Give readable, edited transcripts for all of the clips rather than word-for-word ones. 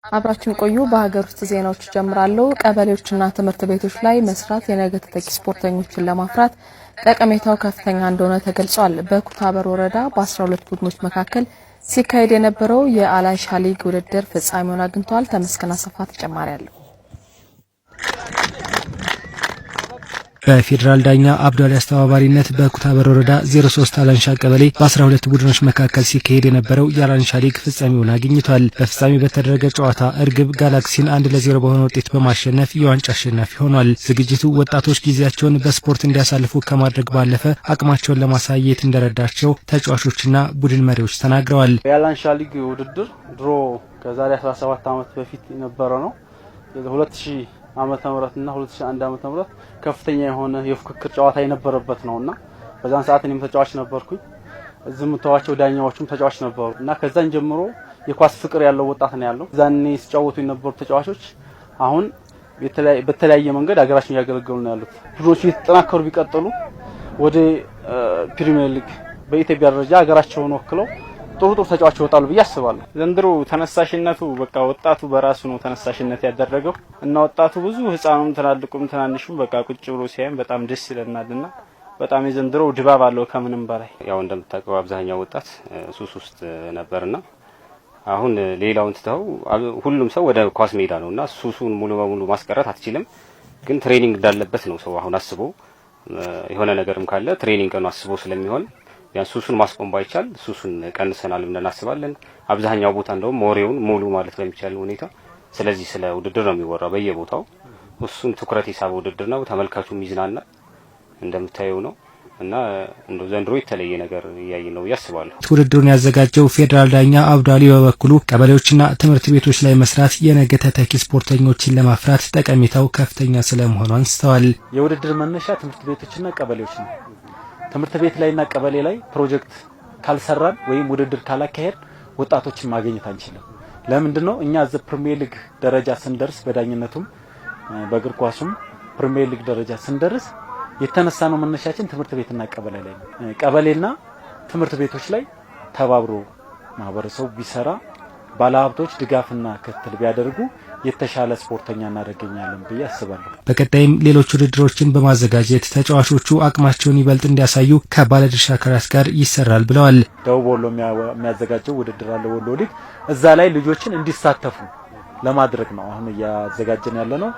አብራችሁን ቆዩ። በሀገር ውስጥ ዜናዎች ጀምራለሁ። ቀበሌዎችና ትምህርት ቤቶች ላይ መስራት የነገ ተተኪ ስፖርተኞችን ለማፍራት ጠቀሜታው ከፍተኛ እንደሆነ ተገልጿል። በኩታበር ወረዳ በ12 ቡድኖች መካከል ሲካሄድ የነበረው የአላንሻ ሊግ ውድድር ፍጻሜውን አግኝቷል። ተመስገን አሰፋ ተጨማሪ አለው። በፌዴራል ዳኛ አብዷሊ አስተባባሪነት በኩታበር ወረዳ 03 አላንሻ ቀበሌ በ12 ቡድኖች መካከል ሲካሄድ የነበረው የአላንሻ ሊግ ፍጻሜውን አግኝቷል። በፍጻሜ በተደረገ ጨዋታ እርግብ ጋላክሲን 1-0 በሆነ ውጤት በማሸነፍ የዋንጫ አሸናፊ ሆኗል። ዝግጅቱ ወጣቶች ጊዜያቸውን በስፖርት እንዲያሳልፉ ከማድረግ ባለፈ አቅማቸውን ለማሳየት እንደረዳቸው ተጫዋቾችና ቡድን መሪዎች ተናግረዋል። የአላንሻ ሊግ ውድድር ድሮ ከዛሬ 17 ዓመት በፊት የነበረ ነው። 2000 ዓመተ ምህረት እና 2001 ዓመተ ምህረት ከፍተኛ የሆነ የፉክክር ጨዋታ የነበረበት ነውና በዛን ሰዓት እኔም ተጫዋች ነበርኩኝ። እዚህ የምታዩዋቸው ዳኛዎቹም ተጫዋች ነበሩ እና ከዛን ጀምሮ የኳስ ፍቅር ያለው ወጣት ነው ያለው። ዛኔ ሲጫወቱ የነበሩ ተጫዋቾች አሁን በተለያየ መንገድ ሀገራችን እያገለገሉ ነው ያሉት። ቡድኖቹ እየተጠናከሩ ቢቀጥሉ ወደ ፕሪሚየር ሊግ በኢትዮጵያ ደረጃ ሀገራቸውን ወክለው ጥሩ ጥሩ ተጫዋች ይወጣሉ ብዬ አስባለሁ። ዘንድሮ ተነሳሽነቱ በቃ ወጣቱ በራሱ ነው ተነሳሽነት ያደረገው እና ወጣቱ ብዙ ህፃኑም ትላልቁም ትናንሹም በቃ ቁጭ ብሎ ሲያይም በጣም ደስ ይለናልና በጣም የዘንድሮው ድባብ አለው ከምንም በላይ። ያው እንደምታውቀው አብዛኛው ወጣት ሱስ ውስጥ ነበርና አሁን ሌላውን ትተው ሁሉም ሰው ወደ ኳስ ሜዳ ነውና ሱሱን ሙሉ በሙሉ ማስቀረት አትችልም፣ ግን training እንዳለበት ነው ሰው አሁን አስቦ የሆነ ነገርም ካለ training ነው አስቦ ስለሚሆን ቢያንስ ሱሱን ማስቆም ባይቻል ሱሱን ቀንሰናል ብለን እናስባለን። አብዛኛው ቦታ እንደውም ወሬውን ሙሉ ማለት በሚቻል ሁኔታ ስለዚህ ስለ ውድድር ነው የሚወራው በየቦታው። እሱን ትኩረት የሳበ ውድድር ነው። ተመልካቹም ይዝናናል እንደምታየው ነው እና እንደው ዘንድሮ የተለየ ነገር እያየን ነው ብዬ አስባለሁ። ውድድሩን ያዘጋጀው ፌዴራል ዳኛ አብዷሊ በበኩሉ ቀበሌዎችና ትምህርት ቤቶች ላይ መስራት የነገ ተተኪ ስፖርተኞችን ለማፍራት ጠቀሜታው ከፍተኛ ስለመሆኑ አንስተዋል። የውድድር መነሻ ትምህርት ቤቶችና ቀበሌዎች ነው። ትምህርት ቤት ላይና ቀበሌ ላይ ፕሮጀክት ካልሰራን ወይም ውድድር ካላካሄድ ወጣቶችን ማግኘት አንችልም። ለምንድን ነው እኛ እዚህ ፕሪሚየር ሊግ ደረጃ ስንደርስ በዳኝነቱም በእግር ኳሱም ፕሪሚየር ሊግ ደረጃ ስንደርስ የተነሳ ነው መነሻችን ትምህርት ቤትና ቀበሌ ላይ ነው። ቀበሌና ትምህርት ቤቶች ላይ ተባብሮ ማህበረሰቡ ቢሰራ፣ ባለሀብቶች ድጋፍና ክትትል ቢያደርጉ የተሻለ ስፖርተኛ እናደርገኛለን ብዬ አስባለሁ። በቀጣይም ሌሎች ውድድሮችን በማዘጋጀት ተጫዋቾቹ አቅማቸውን ይበልጥ እንዲያሳዩ ከባለድርሻ አካላት ጋር ይሰራል ብለዋል። ደቡብ ወሎ የሚያዘጋጀው ውድድር አለ፣ ወሎ ሊግ። እዛ ላይ ልጆችን እንዲሳተፉ ለማድረግ ነው አሁን እያዘጋጀን ያለ ነው።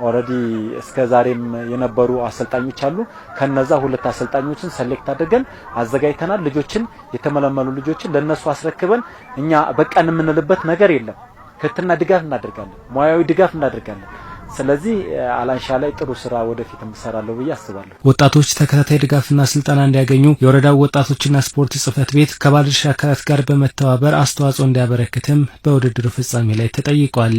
Already እስከ ዛሬም የነበሩ አሰልጣኞች አሉ። ከነዛ ሁለት አሰልጣኞችን select አድርገን አዘጋጅተናል። ልጆችን የተመለመሉ ልጆችን ለነሱ አስረክበን እኛ በቃን የምንልበት ነገር የለም። ክትትልና ድጋፍ እናደርጋለን፣ ሙያዊ ድጋፍ እናደርጋለን። ስለዚህ አላንሻ ላይ ጥሩ ስራ ወደፊት እሰራለሁ ብዬ አስባለሁ። ወጣቶች ተከታታይ ድጋፍና ስልጠና እንዲያገኙ የወረዳው ወጣቶችና ስፖርት ጽሕፈት ቤት ከባለድርሻ አካላት ጋር በመተባበር አስተዋጽኦ እንዲያበረክትም በውድድሩ ፍጻሜ ላይ ተጠይቋል።